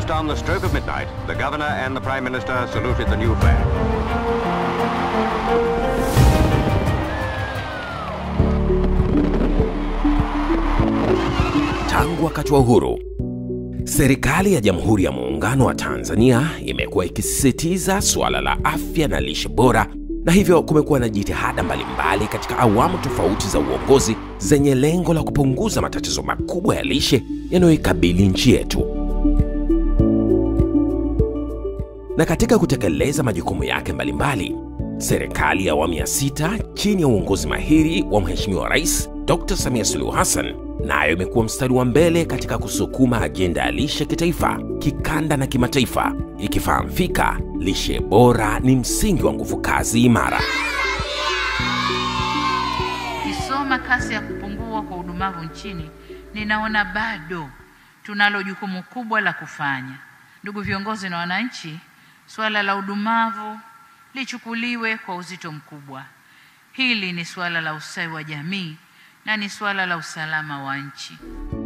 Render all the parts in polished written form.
Almost on the stroke of midnight, the governor and the prime minister saluted the new flag. Tangu wakati wa uhuru, serikali ya Jamhuri ya Muungano wa Tanzania imekuwa ikisisitiza suala la afya na lishe bora, na hivyo kumekuwa na jitihada mbalimbali katika awamu tofauti za uongozi zenye lengo la kupunguza matatizo makubwa ya lishe yanayoikabili nchi yetu. Na katika kutekeleza majukumu yake mbalimbali, serikali ya awamu ya 6 chini ya uongozi mahiri wa Mheshimiwa Rais Dr. Samia Suluhu Hassan nayo imekuwa mstari wa mbele katika kusukuma ajenda ya lishe kitaifa, kikanda na kimataifa, ikifahamu fika lishe bora ni msingi wa nguvu kazi imara. Kisoma kasi ya kupungua kwa udumavu nchini, ninaona bado tunalo jukumu kubwa la kufanya. Ndugu viongozi na wananchi, suala la udumavu lichukuliwe kwa uzito mkubwa. Hili ni suala la ustawi wa jamii na ni suala la usalama wa nchi.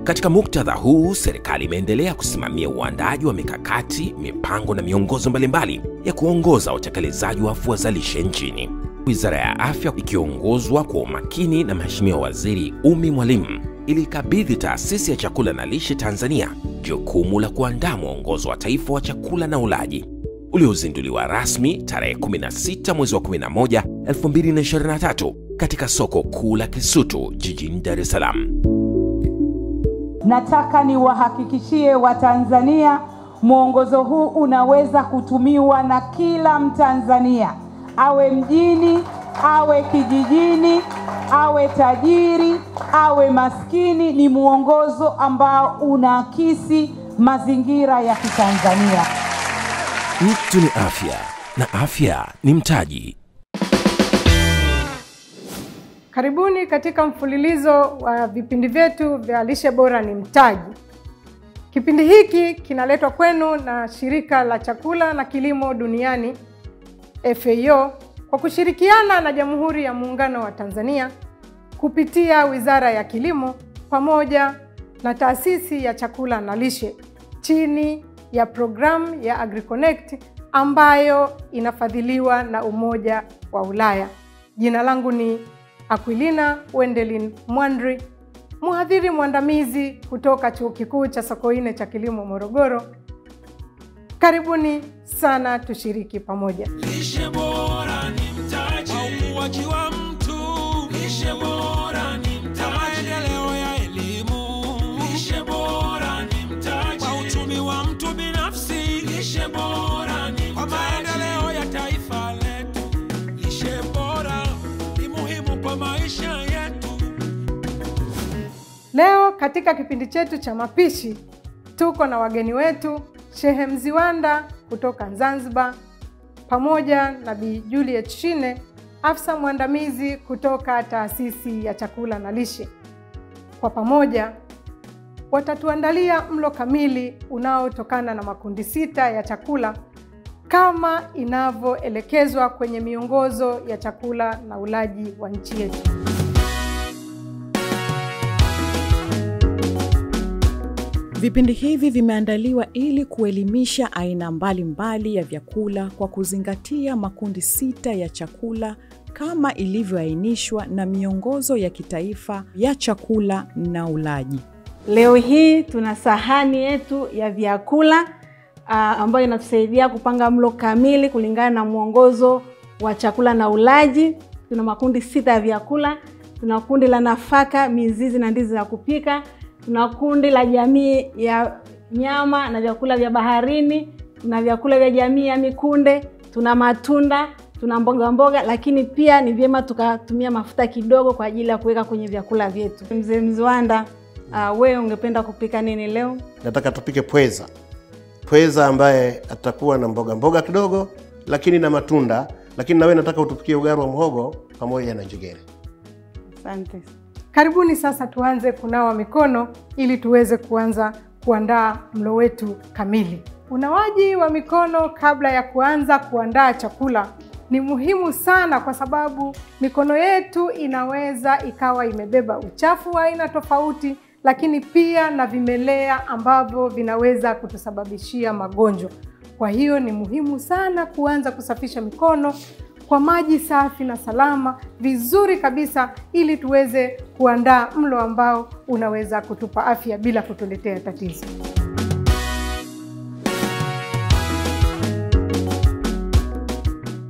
Katika muktadha huu, serikali imeendelea kusimamia uandaaji wa mikakati, mipango na miongozo mbalimbali ya kuongoza utekelezaji wa afua za lishe nchini. Wizara ya Afya ikiongozwa kwa umakini na Mheshimiwa Waziri Umi Mwalimu ilikabidhi Taasisi ya Chakula na Lishe Tanzania jukumu la kuandaa mwongozo wa taifa wa chakula na ulaji uliozinduliwa rasmi tarehe 16 mwezi wa 11 2023 katika soko kuu la Kisutu jijini Dar es Salaam. Nataka niwahakikishie Watanzania mwongozo huu unaweza kutumiwa na kila Mtanzania, awe mjini, awe kijijini, awe tajiri, awe maskini. Ni mwongozo ambao unaakisi mazingira ya Kitanzania. Mtu ni afya na afya ni mtaji. Karibuni katika mfululizo wa vipindi vyetu vya lishe bora ni mtaji. Kipindi hiki kinaletwa kwenu na Shirika la Chakula na Kilimo Duniani FAO kwa kushirikiana na Jamhuri ya Muungano wa Tanzania kupitia Wizara ya Kilimo pamoja na Taasisi ya Chakula na Lishe chini ya programu ya AgriConnect ambayo inafadhiliwa na Umoja wa Ulaya. Jina langu ni Aquilina Wendelin Mwandri, mhadhiri mwandamizi kutoka Chuo Kikuu cha Sokoine cha Kilimo Morogoro. Karibuni sana, tushiriki pamoja. Lishe bora ni mtaji wa ukuaji wa mtu. Lishe bora ni mtaji, maendeleo ya elimu. Lishe bora ni mtaji wa uchumi wa mtu binafsi. Lishe bora ni mtaji kwa maendeleo ya taifa letu. Lishe bora ni muhimu kwa maisha yetu. Leo katika kipindi chetu cha mapishi tuko na wageni wetu Shehe Mziwanda kutoka Zanzibar pamoja na Bi Juliet Shine, afisa mwandamizi kutoka Taasisi ya Chakula na Lishe. Kwa pamoja watatuandalia mlo kamili unaotokana na makundi 6 ya chakula kama inavyoelekezwa kwenye miongozo ya chakula na ulaji wa nchi yetu. Vipindi hivi vimeandaliwa ili kuelimisha aina mbalimbali ya vyakula kwa kuzingatia makundi 6 ya chakula kama ilivyoainishwa na miongozo ya kitaifa ya chakula na ulaji. Leo hii tuna sahani yetu ya vyakula ambayo inatusaidia kupanga mlo kamili kulingana na mwongozo wa chakula na ulaji. Tuna makundi 6 ya vyakula. Tuna kundi la nafaka, mizizi na ndizi za kupika. Tuna kundi la jamii ya nyama na vyakula vya baharini, tuna vyakula vya jamii ya mikunde, tuna matunda, tuna mboga mboga, lakini pia ni vyema tukatumia mafuta kidogo kwa ajili ya kuweka kwenye vyakula vyetu. Mzee Mziwanda, wewe ungependa kupika nini leo? Nataka tupike pweza. Pweza ambaye atakuwa na mboga mboga kidogo, lakini na matunda, lakini na wewe nataka utupikie ugali wa muhogo pamoja na njegere. Asante. Karibuni sasa tuanze kunawa mikono ili tuweze kuanza kuandaa mlo wetu kamili. Unawaji wa mikono kabla ya kuanza kuandaa chakula ni muhimu sana kwa sababu mikono yetu inaweza ikawa imebeba uchafu wa aina tofauti lakini pia na vimelea ambavyo vinaweza kutusababishia magonjwa. Kwa hiyo ni muhimu sana kuanza kusafisha mikono kwa maji safi na salama vizuri kabisa, ili tuweze kuandaa mlo ambao unaweza kutupa afya bila kutuletea tatizo.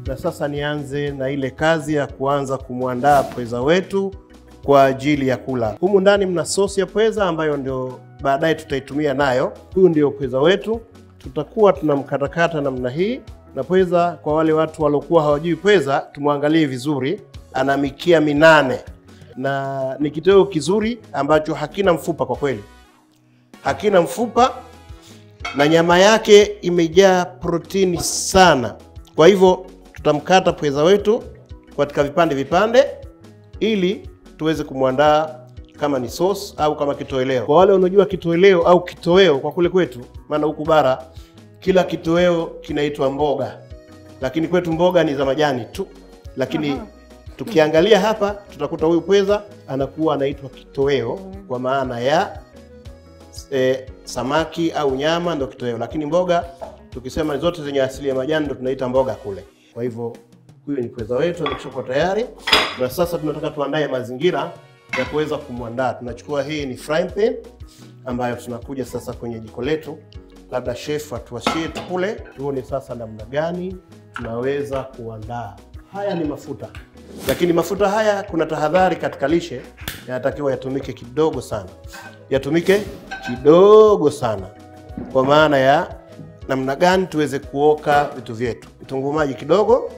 Na sasa nianze na ile kazi ya kuanza kumwandaa pweza wetu kwa ajili ya kula. Humu ndani mna sosi ya pweza ambayo ndio baadaye tutaitumia nayo. Huyu ndio pweza wetu. Tutakuwa tunamkatakata namna hii. Na pweza, kwa wale watu waliokuwa hawajui pweza, tumwangalie vizuri, ana mikia 8. Na ni kitoweo kizuri ambacho hakina mfupa kwa kweli. Hakina mfupa na nyama yake imejaa protini sana. Kwa hivyo tutamkata pweza wetu katika vipande vipande ili tuweze kumwandaa kama ni sauce au kama kitoweo. Kwa wale wanaojua kitoweo au kitoweo kwa kule kwetu, maana huku bara kila kitoweo kinaitwa mboga, lakini kwetu mboga ni za majani tu. Lakini tukiangalia hapa tutakuta huyu pweza anakuwa anaitwa kitoweo kwa maana ya samaki au nyama ndio kitoweo, lakini mboga tukisema zote zenye asili ya majani ndio tunaita mboga kule. Kwa hivyo huyu ni pweza wetu ameshakuwa tayari, na sasa tunataka tuandae mazingira ya kuweza kumwandaa. Tunachukua hii ni frying pan ambayo tunakuja sasa kwenye jiko letu, labda chef atuwashie kule, tuone sasa namna gani tunaweza kuandaa. Haya ni mafuta, lakini mafuta haya kuna tahadhari katika lishe, yanatakiwa yatumike kidogo sana. Yatumike kidogo sana kwa maana ya namna gani tuweze kuoka vitu vyetu. Vitunguu maji kidogo,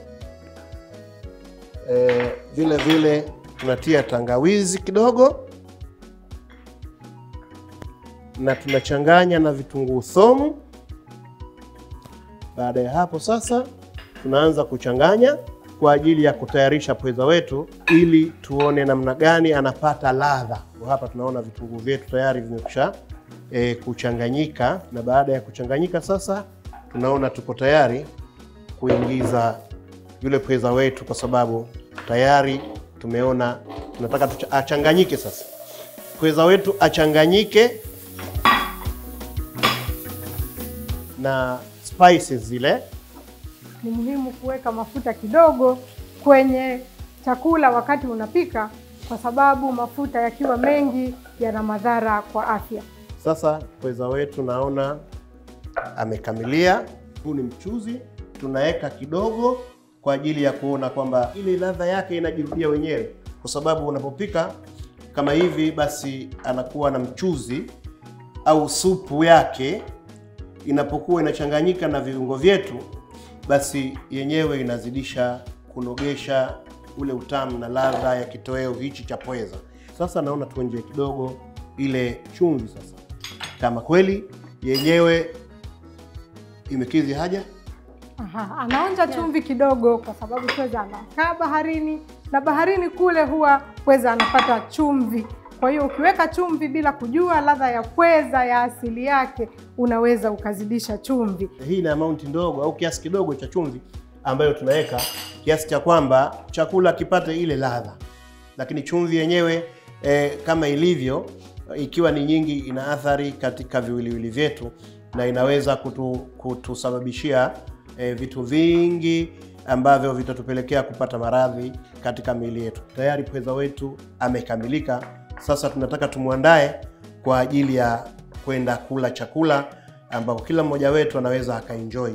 vile vile tunatia tangawizi kidogo, na tunachanganya na vitunguu thomu. Baada ya hapo sasa tunaanza kuchanganya kwa ajili ya kutayarisha pweza wetu ili tuone namna gani anapata ladha. Hapa tunaona vitunguu vyetu tayari vimekwisha kuchanganyika, na baada ya kuchanganyika sasa tunaona tuko tayari kuingiza yule pweza wetu, kwa sababu tayari tumeona tunataka achanganyike. Sasa pweza wetu achanganyike na spices zile. Ni muhimu kuweka mafuta kidogo kwenye chakula wakati unapika, kwa sababu mafuta yakiwa mengi yana madhara kwa afya. Sasa pweza wetu naona amekamilia. Huu ni mchuzi, tunaweka kidogo kwa ajili ya kuona kwamba ile ladha yake inajirudia wenyewe, kwa sababu unapopika kama hivi basi anakuwa na mchuzi au supu yake inapokuwa inachanganyika na viungo vyetu, basi yenyewe inazidisha kunogesha ule utamu na ladha ya kitoweo hichi cha pweza. Sasa naona tuonje kidogo ile chumvi sasa, kama kweli yenyewe imekidhi haja. Aha, anaonja chumvi kidogo kwa sababu pweza anakaa baharini, na baharini kule huwa pweza anapata chumvi. Kwa hiyo ukiweka chumvi bila kujua ladha ya pweza ya asili yake, unaweza ukazidisha chumvi. Hii ni amount ndogo au kiasi kidogo cha chumvi ambayo tunaweka, kiasi cha kwamba chakula kipate ile ladha. Lakini chumvi yenyewe kama ilivyo, ikiwa ni nyingi ina athari katika viwiliwili vyetu na inaweza kutusababishia vitu vingi ambavyo vitatupelekea kupata maradhi katika miili yetu. Tayari pweza wetu amekamilika. Sasa tunataka tumuandae kwa ajili ya kwenda kula chakula ambapo kila mmoja wetu anaweza akaenjoy.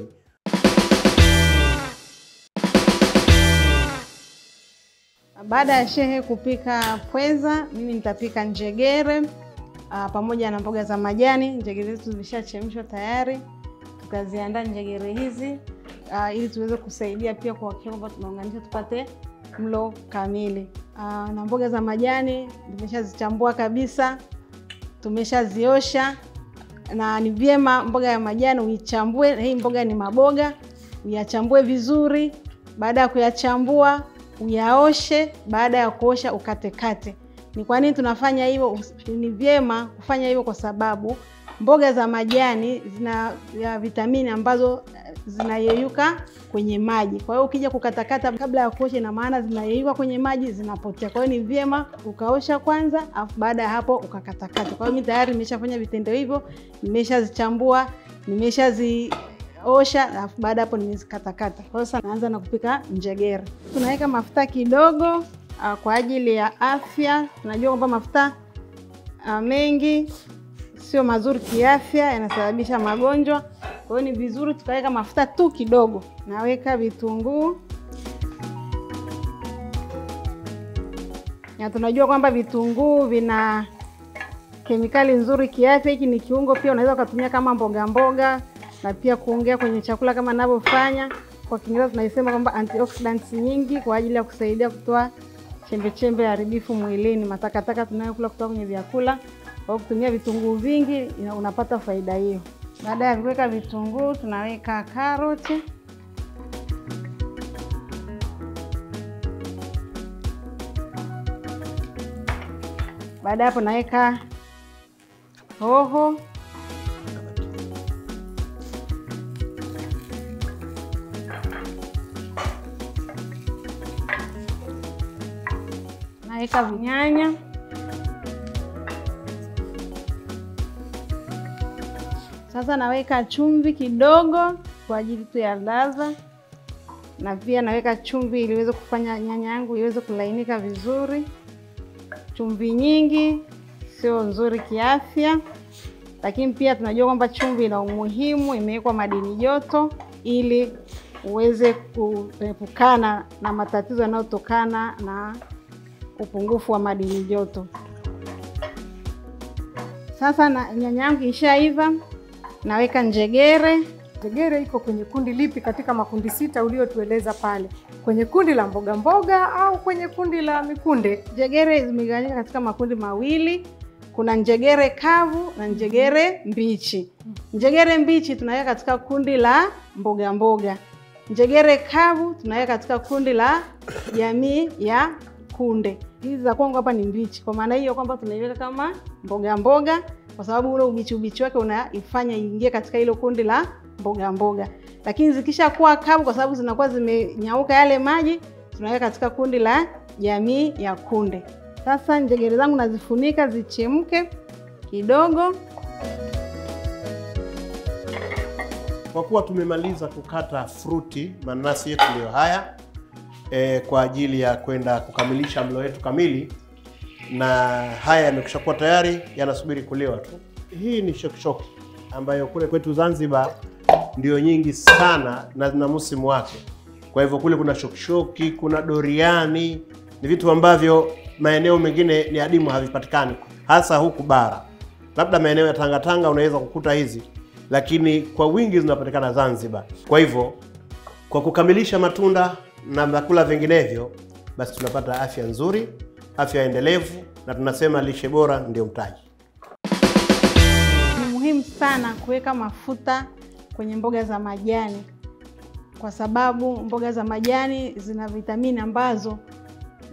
Baada ya shehe kupika pweza, mimi nitapika njegere pamoja na mboga za majani. Njegere zetu zimeshachemshwa tayari. Tutaziandaa njegere hizi ili tuweze kusaidia pia kuhakikisha kwamba tunaunganisha tupate mlo kamili. Na mboga za majani tumeshazichambua kabisa, tumeshaziosha, na ni vyema mboga ya majani uichambue. Hii mboga ni maboga, uyachambue vizuri. Baada ya kuyachambua uyaoshe, baada ya kuosha ukatekate. Ni kwa nini tunafanya hivyo? Ni vyema kufanya hivyo kwa sababu Mboga za majani zina vitamini ambazo zinayeyuka kwenye maji. Kwa hiyo ukija kukatakata kabla ya kuosha, ina maana zinayeyuka kwenye maji, zinapotea. Kwa hiyo ni vyema ukaosha kwanza, afu baada ya hapo ukakatakata. Kwa hiyo mimi tayari nimeshafanya vitendo hivyo, nimeshazichambua, nimeshaziosha, afu baada hapo nimezikatakata. Kwa hiyo sasa naanza na kupika njegere. Tunaweka mafuta kidogo kwa ajili ya afya. Tunajua kwamba mafuta mengi sio mazuri kiafya, yanasababisha magonjwa. Kwa hiyo ni vizuri tukaweka mafuta tu kidogo. Naweka vitunguu. Na tunajua kwamba vitunguu vina kemikali nzuri kiafya. Hiki ni kiungo pia unaweza kutumia kama mboga mboga na pia kuongea kwenye chakula kama ninavyofanya. Kwa Kiingereza tunaisema kwamba antioxidants nyingi kwa ajili ya kusaidia kutoa chembe-chembe haribifu mwilini, matakataka tunayokula kutoka kwenye vyakula. Kwa kutumia vitunguu vingi unapata faida hiyo. Baada ya kuweka vitunguu tunaweka karoti. Baada hapo naweka hoho. Naweka nyanya. Sasa naweka chumvi kidogo kwa ajili tu ya ladha. Na pia naweka chumvi ili iweze kufanya nyanya yangu iweze kulainika vizuri. Chumvi nyingi sio nzuri kiafya, lakini pia tunajua kwamba chumvi ina umuhimu, imewekwa madini joto ili uweze kuepukana na matatizo yanayotokana na upungufu wa madini joto. Sasa na nyanya yangu ishaiva, naweka njegere. Njegere iko kwenye kundi lipi katika makundi sita uliotueleza pale? Kwenye kundi la mboga mboga au kwenye kundi la mikunde? Njegere zimegawanyika katika makundi mawili. Kuna njegere kavu na njegere mbichi. Njegere mbichi tunaweka katika kundi la mboga mboga. Njegere kavu tunaweka katika kundi la jamii ya kunde. Hizi za kwangu hapa ni mbichi. Kwa maana hiyo kwamba tunaiweka kama mboga mboga kwa sababu ule ubichi wake unaifanya iingie katika ile kundi la mboga mboga. Lakini zikishakuwa kavu kwa sababu zinakuwa zimenyauka yale maji, tunaweka katika kundi la jamii ya kunde. Sasa njegere zangu nazifunika zichemke kidogo. Kwa kuwa tumemaliza kukata fruti, mananasi yetu ndio haya, kwa ajili ya kwenda kukamilisha mlo wetu kamili, na haya yamekwishakuwa tayari, yanasubiri kuliwa tu. Hii ni shokishoki ambayo kule kwetu Zanzibar ndio nyingi sana na zina msimu wake. Kwa hivyo kule kuna shokishoki, kuna doriani, ni vitu ambavyo maeneo mengine ni adimu, havipatikani, hasa huku bara. Labda maeneo ya Tanga Tanga unaweza kukuta hizi, lakini kwa wingi zinapatikana Zanzibar. Kwa hivyo kwa kukamilisha matunda na vyakula vinginevyo, basi tunapata afya nzuri, afya endelevu, na tunasema lishe bora ndio mtaji. Ni muhimu sana kuweka mafuta kwenye mboga za majani kwa sababu mboga za majani zina vitamini ambazo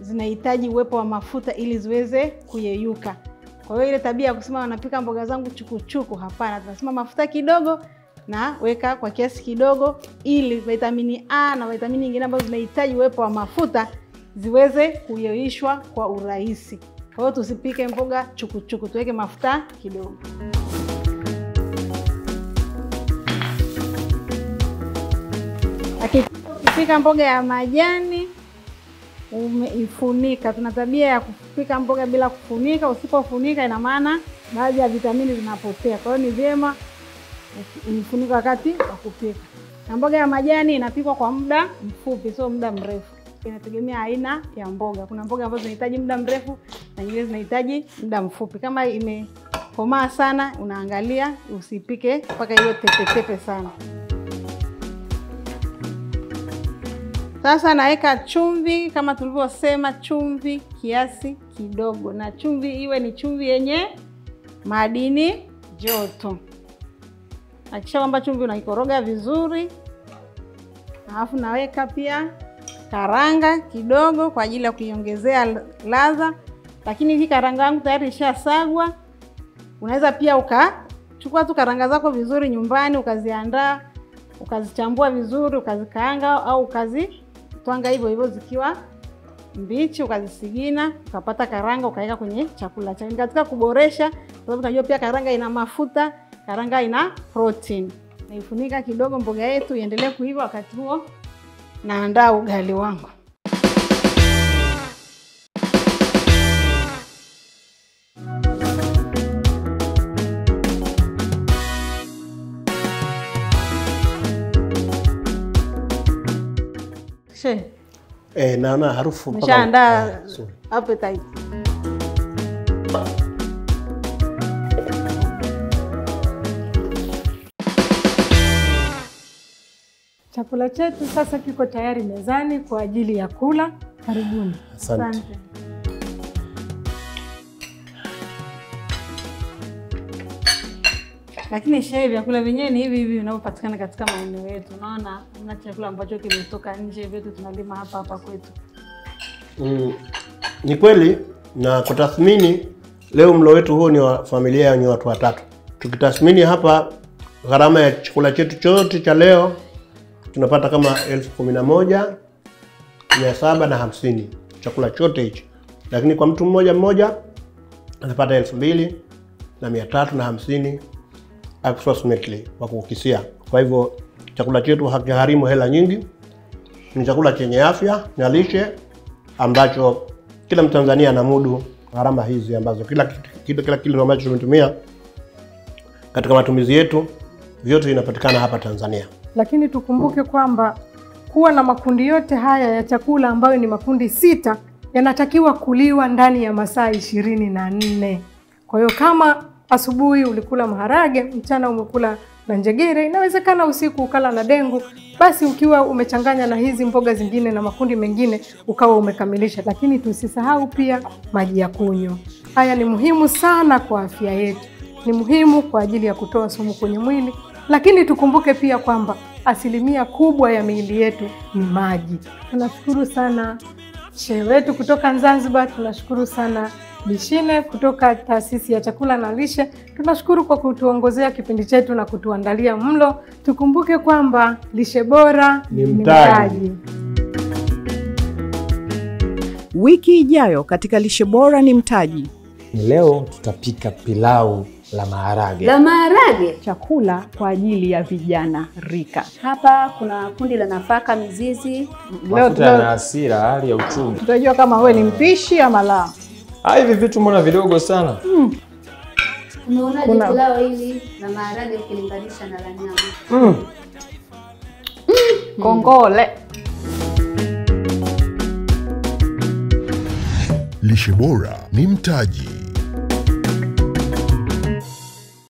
zinahitaji uwepo wa mafuta ili ziweze kuyeyuka. Kwa hiyo ile tabia ya kusema wanapika mboga zangu chukuchuku, hapana. Tunasema mafuta kidogo na weka kwa kiasi kidogo ili vitamini A na vitamini nyingine ambazo zinahitaji uwepo wa mafuta ziweze kuyeyushwa kwa urahisi. Kwa hiyo tusipike mboga chukuchuku, tuweke mafuta kidogo. Ukipika mboga ya majani umeifunika. Tuna tabia ya kupika mboga bila kufunika. Usipofunika ina maana baadhi ya vitamini zinapotea. Kwa hiyo ni vyema uifunike wakati wa kupika. Na mboga ya majani inapikwa kwa muda mfupi, sio muda mrefu. Inategemea aina ya mboga. Kuna mboga ambazo zinahitaji muda mrefu na nyingine zinahitaji muda mfupi. Kama imekomaa sana unaangalia usipike mpaka iwe tepetepe sana. Sasa naweka chumvi kama tulivyosema, chumvi kiasi kidogo, na chumvi iwe ni chumvi yenye madini joto. Hakikisha kwamba chumvi unaikoroga vizuri. Alafu naweka pia karanga kidogo kwa ajili ya kuiongezea ladha. Lakini hii karanga yangu tayari ishasagwa. Unaweza pia Chukua tu karanga zako vizuri nyumbani, ukaziandaa, ukazichambua vizuri, ukazikaanga au ukazitwanga hivyo hivyo zikiwa mbichi, ukazisigina, ukapata karanga ukaweka kwenye chakula chako. Katika kuboresha, kwa sababu tunajua pia karanga ina mafuta, karanga ina protein. Naifunika kidogo mboga yetu iendelee kuiva, wakati huo naandaa ugali wangu. She. Naona harufu mpaka nimeshaandaa appetite. Chakula chetu sasa kiko tayari mezani kwa ajili ya kula. Karibuni. Asante. Lakini shehe, vyakula vyenyewe ni hivi hivi vinavyopatikana katika maeneo yetu. Unaona, hamna chakula ambacho kimetoka nje, vyote tunalima hapa hapa kwetu. Ni kweli, na kwa tathmini leo mlo wetu huu ni wa familia yenye watu watatu. Tukitathmini hapa gharama ya chakula chetu chote cha leo tunapata kama 11,750 chakula chote hichi. Lakini kwa mtu mmoja mmoja anapata 2,350 approximately kwa kukisia. Kwa hivyo chakula chetu hakigharimu hela nyingi. Ni chakula chenye afya na lishe ambacho kila Mtanzania anamudu gharama hizi ambazo kila kilo ambacho tumetumia katika matumizi yetu vyote vinapatikana hapa Tanzania. Lakini tukumbuke kwamba kuwa na makundi yote haya ya chakula ambayo ni makundi 6 yanatakiwa kuliwa ndani ya masaa 24. Kwa hiyo kama asubuhi ulikula maharage, mchana umekula na njegere, inawezekana usiku ukala na dengu, basi ukiwa umechanganya na hizi mboga zingine na makundi mengine ukawa umekamilisha. Lakini tusisahau pia maji ya kunywa. Haya ni muhimu sana kwa afya yetu. Ni muhimu kwa ajili ya kutoa sumu kwenye mwili. Lakini tukumbuke pia kwamba asilimia kubwa ya miili yetu ni maji. Tunashukuru sana shehe wetu kutoka Zanzibar, tunashukuru sana Bishine kutoka Taasisi ya Chakula na Lishe. Tunashukuru kwa kutuongozea kipindi chetu na kutuandalia mlo. Tukumbuke kwamba lishe bora ni mtaji. Wiki ijayo katika Lishe Bora ni Mtaji. Leo tutapika pilau la maharage. La maharage? Chakula kwa ajili ya vijana rika. Hapa kuna kundi la nafaka, mizizi. Mafuta yana hasira, hali ya uchumi. Tutajua kama wewe ni mpishi ama la. Hivi vitu mbona vidogo sana? Umeonaje pilau hili la maharage ukilinganisha na la nyama? Kongole. Lishe Bora ni Mtaji.